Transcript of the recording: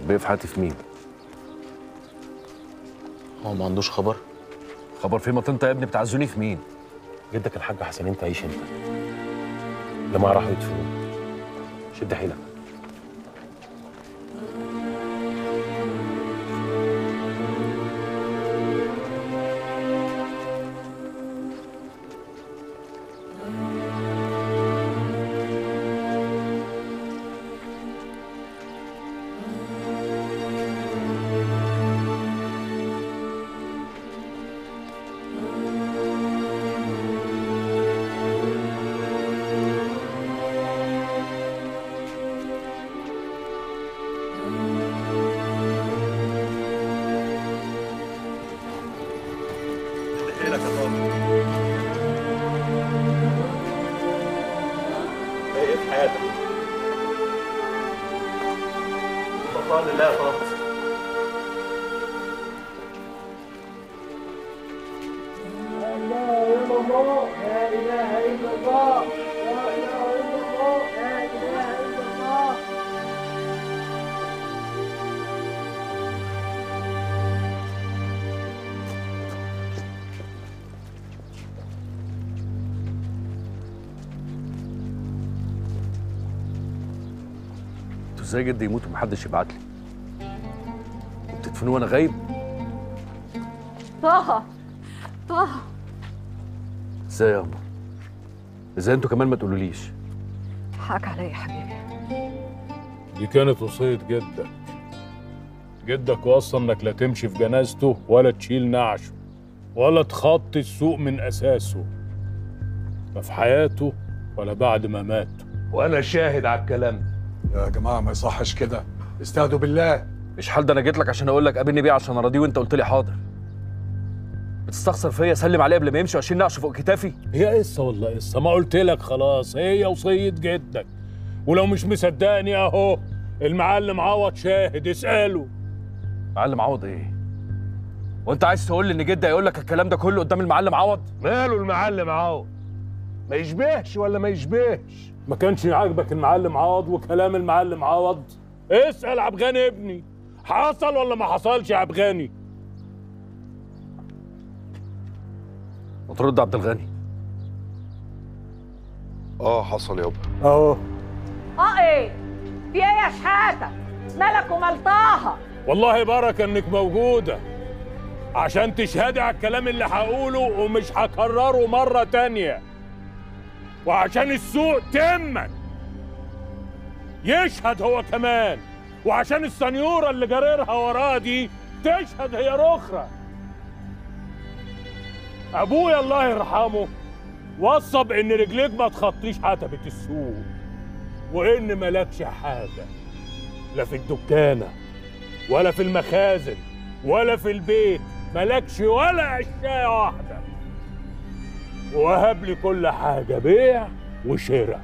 بيه في حياتي في مين؟ هو ما عندوش خبر؟ خبر في ما انت يا ابني بتعزوني في مين؟ جدك الحاج حسنين تعيش انت. لما راحوا يدفنوه. شد حيلك. ازاي جدي يموت ومحدش يبعت لي؟ وبتدفنوه وانا غايب؟ طه طه ازاي يا قمر؟ ازاي انتوا كمان ما تقولوليش؟ حقك عليا يا حبيبي. دي كانت وصية جدك. جدك وصى انك لا تمشي في جنازته ولا تشيل نعشه ولا تخطي السوق من اساسه، لا في حياته ولا بعد ما مات. وانا شاهد على الكلام ده. يا جماعة ما يصحش كده، استهدوا بالله. مش حال ده انا جيت لك عشان اقول لك قابلني بيه عشان اراضيه وانت قلت لي حاضر. بتستخسر فيا اسلم عليه قبل ما يمشي واشيل نقشه فوق كتافي؟ هي قصة ولا قصة؟ ما قلت لك خلاص هي وصية جدك، ولو مش مصدقني اهو المعلم عوض شاهد، اساله. معلم عوض ايه؟ وانت عايز تقول لي ان جدي هيقول لك الكلام ده كله قدام المعلم عوض؟ ماله المعلم عوض؟ ما يشبهش ولا ما يشبهش؟ ما كانش عاجبك المعلم عوض وكلام المعلم عوض؟ اسأل عبد الغني ابني، حصل ولا ما حصلش يا عبد الغني؟ ما ترد عبد الغني. اه حصل يابا. اهو. اه ايه؟ في ايه يا شحاته؟ مالك ومال طه؟ والله بركة انك موجودة عشان تشهدي على الكلام اللي هقوله ومش هكرره مرة تانية، وعشان السوق تمك يشهد هو كمان، وعشان السنيورة اللي جريرها وراه دي تشهد هي رخرة. أبويا الله يرحمه وصى بإن رجليك ما تخطيش عتبة السوق، وإن مالكش حاجة لا في الدكانة ولا في المخازن ولا في البيت، مالكش ولا أشياء واحدة. وهب لي كل حاجة بيع وشراء.